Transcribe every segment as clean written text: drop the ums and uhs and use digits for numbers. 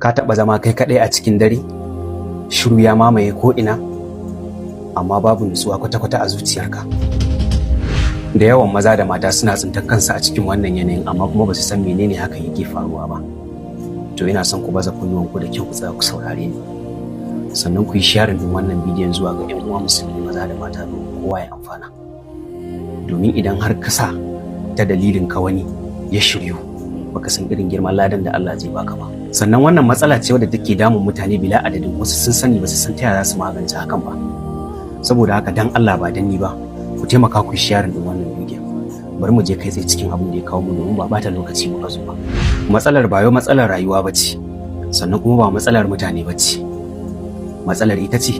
Ka taɓa zama kai kaɗai a cikin dare, shiru ya mamaye ko ina, amma babu nutsuwa kwata-kwata a zuciyarka? Da yawan maza da mata suna tsintar kansu a cikin wannan yanayin, amma kuma ba su san menene hakan yake faruwa ba. To, ina son ku baza kunnuwanku da kyau, ku tsaya ku saurare ni, sannan ku yi sharing din wannan bidiyon zuwa ga 'yan uwa Musulmi maza da mata, domin kowa ya amfana. Domin idan har ka sa ta dalilin ka wani ya shiryu, baka san irin girman ladan da Allah zai baka ba. Sannan wannan matsala ce wadda take damun mutane bila adadin. Wasu sun sani, ba su san ta yaya za su magance hakan ba. Saboda haka, dan Allah, ba dan ni ba, ku taimaka ku yi sharing din wannan bidiyon. Bari mu je kai tsaye cikin abin da ya kawo mu, domin ba bata lokaci muka zo ba. Matsalar ba yau matsalar rayuwa ba ce, sannan kuma ba matsalar mutane ba ce. Matsalar ita ce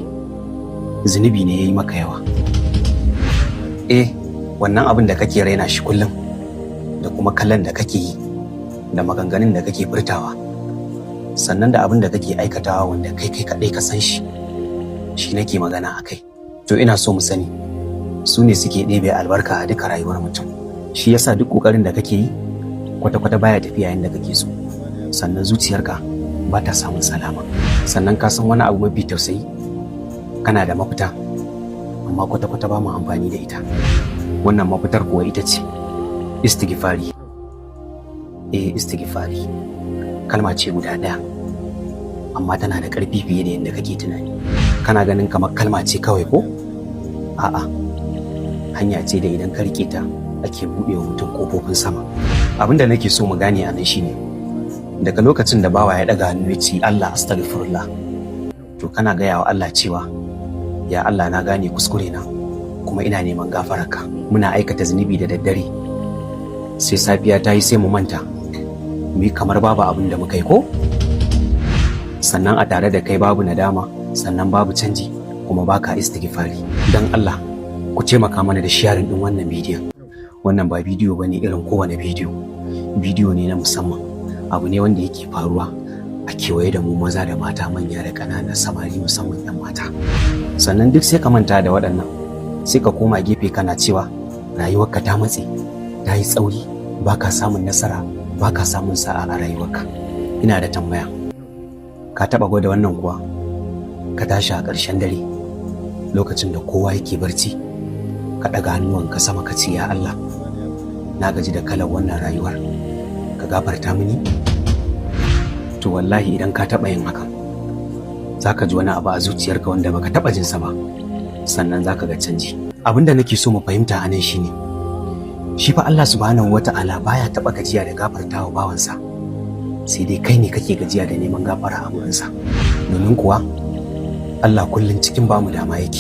zunubi ne ya yi maka yawa. Eh, wannan abin da kake raina shi kullum, da kuma kallon da kake yi, da maganganun da kake furtawa, sannan da abin da kake aikatawa wanda kai kai kaɗai ka san shi, shi nake magana a kai. To, ina so mu sani, su ne suke ɗebe albarka a duka rayuwar mutum. Shi yasa duk ƙoƙarin da kake yi kwata-kwata baya tafiya yadda kake so, sannan zuciyarka ba ta samun salama. Sannan ka san wani abu mafi tausayi? Kana da mafita, amma kwata-kwata ba mu amfani da ita. Wannan mafitar kuwa ita ce istighfari. Eh, istighfari kalma ce guda ɗaya, amma tana da ƙarfi fiye da yadda kake tunani. Kana ganin kamar kalma ce kawai ko? A'a, hanya ce da idan ka rike ta ake buɗe wa mutum ƙofofin sama. Abin da nake so mu gane a nan shine, daga lokacin da bawa ya ɗaga hannu ya ce, "Allah, astaghfirullah," to kana gaya wa Allah cewa, "Ya Allah, na gane kuskure na, kuma ina neman gafararka." Muna aikata zunubi da daddare, sai safiya ta yi sai mu manta, mu yi kamar babu abin da muka yi ko. Sannan a tare da kai babu nadama, sannan babu canji, kuma baka istighfari. Dan Allah, ku taimaka mana da sharing din wannan bidiyon. Wannan ba bidiyo bane irin kowane bidiyo, bidiyo ne na musamman. Abu ne wanda yake faruwa a kewaye da mu, maza da mata, manya da ƙanana, samari, musamman 'yan mata. Sannan duk sai ka manta da waɗannan, sai ka koma gefe kana cewa rayuwarka ta matse, ta yi tsauri, ba ka samun nasara, ba ka samun sa'a a rayuwarka. Ina da tambaya: ka taɓa gwada wannan kuwa? Ka tashi a ƙarshen dare, lokacin da kowa yake barci, ka ɗaga hannuwanka sama ka ce, "Ya Allah, na gaji da kalar wannan rayuwar, ka gafarta mini." To, wallahi idan ka taɓa yin hakan, za ka ji wani abu a zuciyarka wanda baka taɓa jinsa ba, sannan za ka ga canji. Abin da nake so mu fahimta a nan shine, shi fa Allah Subhanahu Wata'ala baya taɓa gajiya da gafarta wa bawansa, sai dai kai ne kake gajiya da neman gafara a gurinsa. Domin kuwa Allah kullum cikin bamu dama yake.